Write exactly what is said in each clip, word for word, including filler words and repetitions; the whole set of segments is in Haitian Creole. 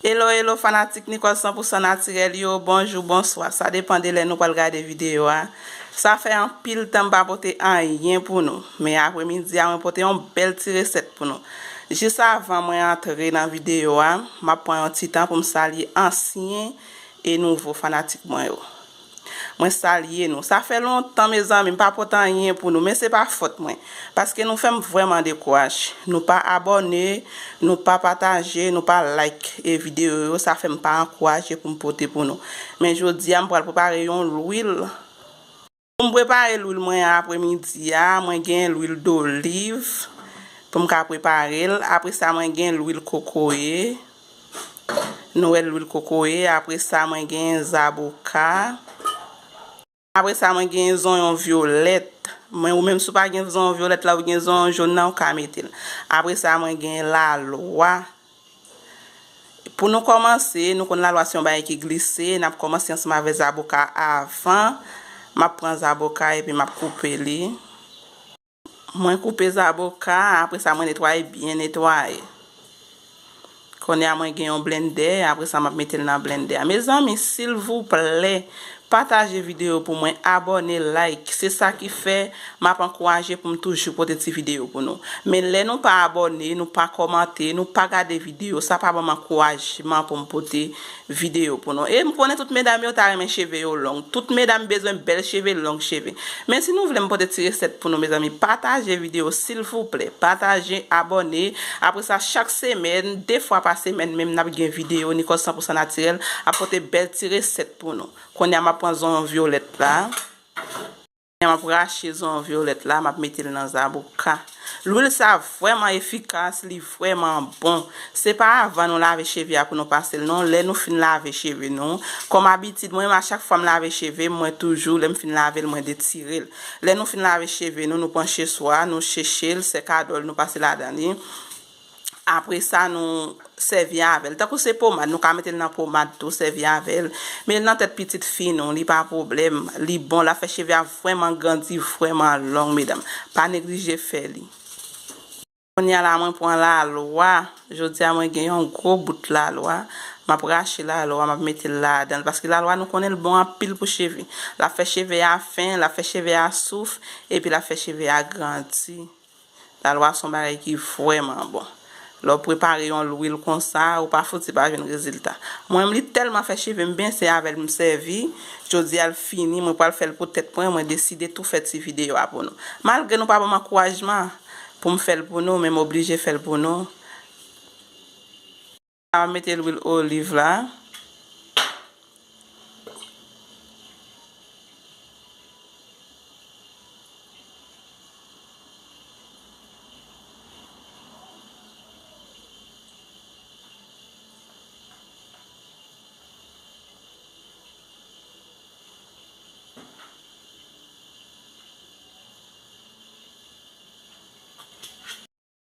Hello, hello, fanatik Nicole san pou san natirèl yo, bonjou, bonswa. Sa depann de lè nou pral gade videyo a. Sa fè anpil tan m pa pote anyen pou nou. Men apremidi a, mwen pote yon bèl ti resèt pou nou. Jis avan mwen antre nan videyo a, m ap pran yon ti tan pou m salye ansyen e nouvo fanatik mwen yo. Mwen salye nou. Sa fè lontan, mezanmi, m pa pote anyen pou nou, men se pa fòt mwen. Paske nou fè m vrèman dekouraje. Nou pa abòne, nou pa pataje, nou pa like e videyo yo, sa fè m pa ankouraje pou m pote pou nou. Men jodi a, m pral prepare yon lwil. Pou m prepare lwil mwen apremidi a, mwen gen lwil doliv pou m ka prepare l. Apre sa, mwen gen lwil kokoye. Nou wè lwil kokoye. Apre sa, mwen gen zaboka. Apre sa, mwen gen zonyon vyolèt. Mwen, ou menm si w pa gen zonyon vyolèt la, ou gen zonyon jòn nan, ou ka mete l. Apre sa, mwen gen lalwa. Pou nou kòmanse, nou konn lalwa se yon bagay ki glise, n ap kòmanse ansanm avè zaboka avan. M ap pran zaboka epi m ap koupe li. Mwen koupe zaboka, apre sa mwen netwaye byen netwaye. Kounye a mwen gen yon blendè, apre sa m ap mete l nan blendè a. Mezanmi, silvouplè, pataje videyo pou mwen, abòne, like. Se sa ki fè m ap ankouraje pou m toujou pote ti videyo pou nou. Men lè nou pa abòne, nou pa kòmante, nou pa gade videyo, sa pa ban m ankourajman pou m pote videyo pou nou. E m konnen tout medam yo ta renmen cheve yo long. Tout medam bezwen bèl cheve, long cheve. Men si nou vle m pote ti resèt pou nou, mezanmi, pataje videyo, silvouplè. Pataje, abòne. Apre sa, chak semèn, de fwa pa semèn menm, n ap gen videyo Nicole san pou san natirèl ap pote bèl ti resèt pou nou. Kounye a, m ap pran zonyon vyolèt la. M ap rache zonyon vyolèt la, m ap mete l nan zaboka. Lwil sa vrèman efikas, li vrèman bon. Se pa avan nou lave cheve a pou nou pase l non, lè nou fin lave cheve nou. Kòm abitid mwen, a chak fwa m lave cheve m, mwen toujou, lè m fin lave l, mwen detire l. Lè nou fin lave cheve nou, nou pran cheswa, nou cheche l, sèkadòl, nou pase ladan li. Apre sa, nou sèvi avè l. Tankou se pomad, nou ka mete l nan pomad tou, sèvi avè l. Men nan tèt pitit fi nou, li pa pwoblèm. Li bon, l ap fè cheve a vrèman grandi, vrèman long, medam. Pa neglije fè li. Kounye a la, mwen pran lalwa. Jodi a, mwen gen yon gwo bout lalwa. M ap rache lalwa, m ap mete l ladan l. Paske lalwa, nou konnen l bon anpil pou cheve. L ap fè cheve a fen, l ap fè cheve a souf, epi l ap fè cheve a grandi. Lalwa se yon bagay ki vrèman bon. Lè w prepare yon lwil konsa, ou pa fouti pa jwenn rezilta. Mwen menm, li tèlman fè cheve m ben, se avè l m sèvi. Jodi a, l fini, mwen pral fè l pou tèt mwen, mwen deside tou fè ti videyo a pou nou. Malgre nou pa ban m ankourajman pou m fè l pou nou, men m oblije fè l pou nou. M ap mete lwil oliv la.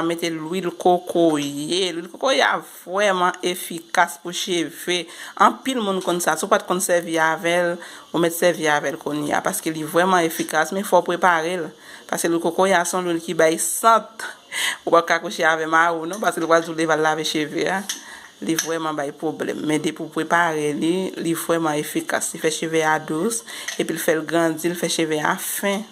Mete lwil kokoye. Lwil kokoye a vrèman efikas pou cheve. Anpil moun konn sa. Si w pa t konn sèvi avè l, ou mèt sèvi avè l kounye a. Paske li vrèman efikas, men fò w prepare l. Paske lwil kokoye a se yon lwil ki bay sant. Ou p ap ka kouche avè mari w non, paske l pral di w leve al lave cheve a. Li vrèman bay pwoblèm. Men depi w prepare li, li vrèman efikas. Li fè cheve a dous, epi l fè l grandi, l fè cheve a fen.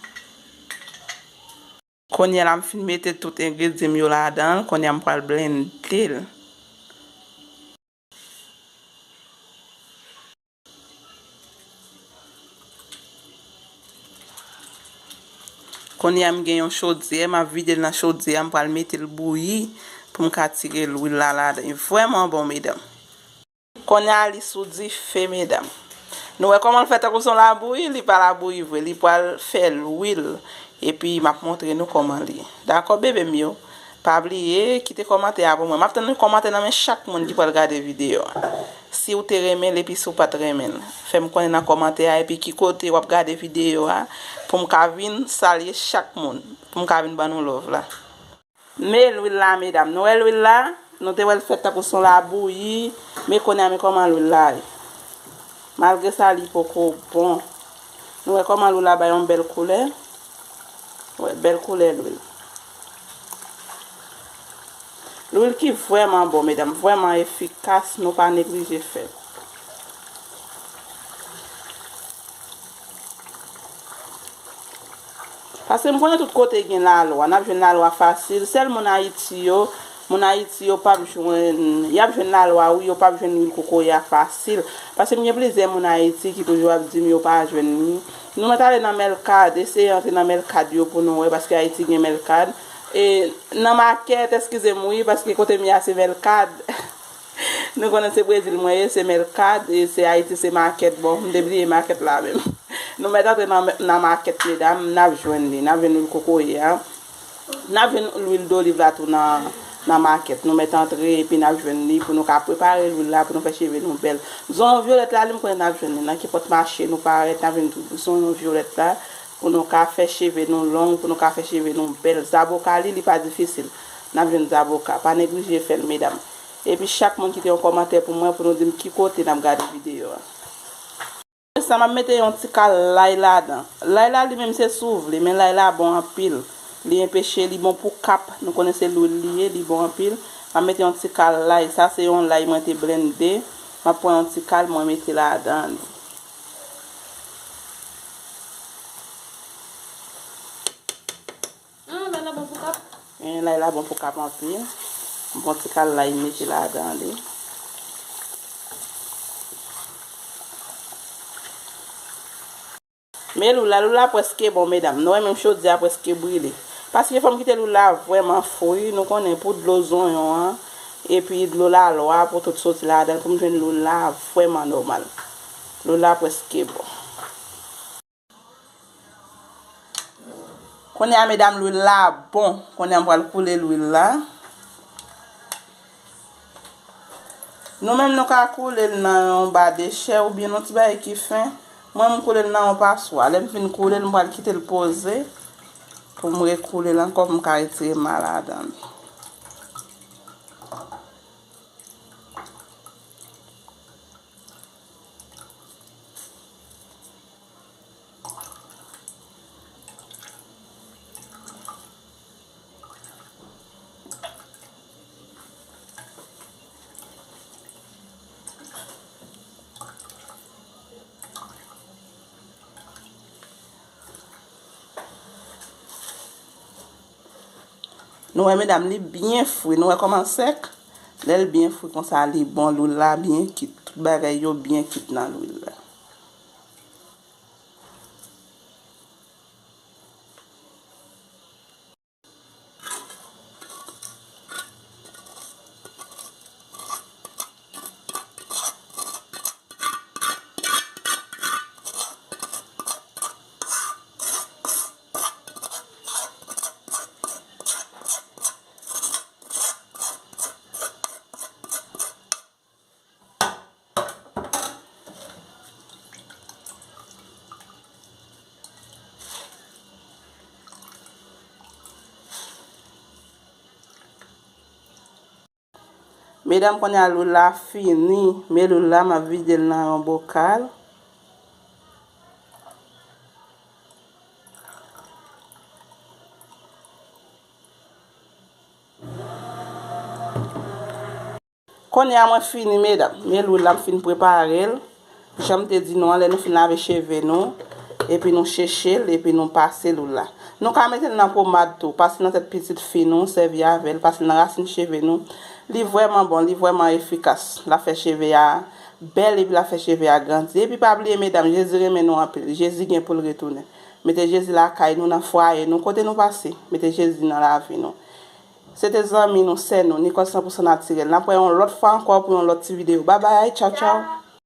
Kounye a la, m fin mete tout engredyan m yo ladan l. Kounye a, m pral blende l. Kounye a, m gen yon chodyè, m ap vide l nan chodyè a, m pral mete l bouyi pou m ka tire lwil la ladan. Li vrèman bon, medam. Kounye a li sou dife, medam. Nou wè kòman l fè tankou se yon labouyi, li pa labouyi vre, li pral fè lwil. Epi m ap montre nou kòman li ye. Dakò, bebe m yo? Pa bliye, kite kòmantè a pou mwen. M ap tann kòmantè nan men chak moun ki pral gade videyo a. Si w te renmen l epi si w pa t renmen l, fè m konnen nan kòmantè a epi ki kote w ap gade videyo a pou m ka vin salye chak moun, pou m ka vin ban nou love la. Men lwil la, medam. Nou wè lwil la? Nou te wè l fèt tankou se yon labouyi. Men kounye a, men kòman lwil la ye. Malgre sa, li poko bon. Nou wè kòman lwil la bay yon bèl koulè? Wè, bèl koulè lwil. Lwil ki vrèman bon, medam, vrèman efikas, nou pa neglije fè l. Paske m konnen tout kote gen lalwa, n ap jwenn lalwa fasil. Sèl moun Ayiti yo, moun Ayiti yo p ap jwenn, y ap jwenn lalwa wi, yo p ap jwenn lwil kokoye a fasil. Paske m gen plizyè moun Ayiti ki toujou ap di m yo pa jwenn li. Nou mèt ale nan Mèlkad, eseye antre nan Mèlkad yo pou nou wè, paske Ayiti gen Mèlkad. E nan makèt, eskize m wi, paske kote m ye a se Mèlkad. Nou konnen se Brezil mwen ye, se Mèlkad, e se Ayiti, se makèt. Bon, m te bliye makèt la menm. Nou mèt antre nan, nan makèt, medam, n ap jwenn li, n ap jwenn lwil kokoye a. N ap jwenn lwil doliv la tou nan, nan makèt. Nou mèt antre, epi n ap jwenn li pou nou ka prepare lwil la, pou nou fè cheve nou bèl. Zonyon vyolèt la, li m konnen n ap jwenn li. Nan kenpòt mache nou parèt, n ap jwenn zonyon vyolèt la, pou nou ka fè cheve nou long, pou nou ka fè cheve nou bèl. Zaboka li, li pa difisil. N ap jwenn zaboka. Pa neglije fè l, medam. Epi chak moun kite yon kòmantè pou mwen, pou nou di m ki kote n ap gade videyo a. Sa m ap mete yon ti kal lay ladan. Lay la li menm se si w vle, men lay la bon anpil. Li enpeche, li bon pou kap. Nou konnen se lwil li ye, li bon anpil. M ap mete yon ti kal lay. Sa se yon lay mwen te blende. M ap pran yon ti kal mwen mete ladan li. Ah, lay la bon pou kap. Eh, lay la bon pou kap anpil. Bon ti kal lay mete ladan li. Men lwil la, lwil la prèske bon, medam. Nou wè menm chodi a prèske brile. Paske fò m kite lwil la vrèman fri. Nou konnen pou dlo zonyon an, epi dlo lalwa pou tout soti ladan l, pou m jwenn lwil la vrèman nòmal. Lwil la prèske bon. Kounye a, medam, lwil la bon. Kounye a, m pral koule lwil la. Nou menm, nou ka koule l nan yon ba de chè oubyen yon ti bagay ki fen. Mwen, m koule l nan yon paswa. Lè m fin koule l, m pral kite l poze pou m rekoule l ankò, pou m ka retire ma ladan l. Nou wè, medam, li byen fri. Nou wè kòman l sèk? Lè l byen fri konsa, li bon. Lwil la byen kit. Tout bagay yo byen kit nan lwil la. Medam, kounye a lwil la fini. Men lwil la, m ap vide l nan yon bokal. Kounye a mwen fini, medam. Men lwil la, m fin prepare l. Jan m te di nou an, lè nou fin lave cheve nou, epi nou cheche l, epi nou pase lwil la. Nou ka mete l nan pomad tou, pase l nan tèt pitit fi nou, sèvi avè l, pase l nan rasin cheve nou. Li vrèman bon, li vrèman efikas. L ap fè cheve a bèl, epi l ap fè cheve a grandi. Epi pa bliye, medam, Jezi renmen nou anpil. Jezi gen pou l retounen. Mete Jezi lakay nou, nan fwaye nou, kote nou pase. Mete Jezi nan lavi nou. Se te zanmi nou, sè nou, Nicole san pou san natirèl. N ap wè yon lòt fwa ankò pou yon lòt ti videyo. Babay, tchaw, tchaw.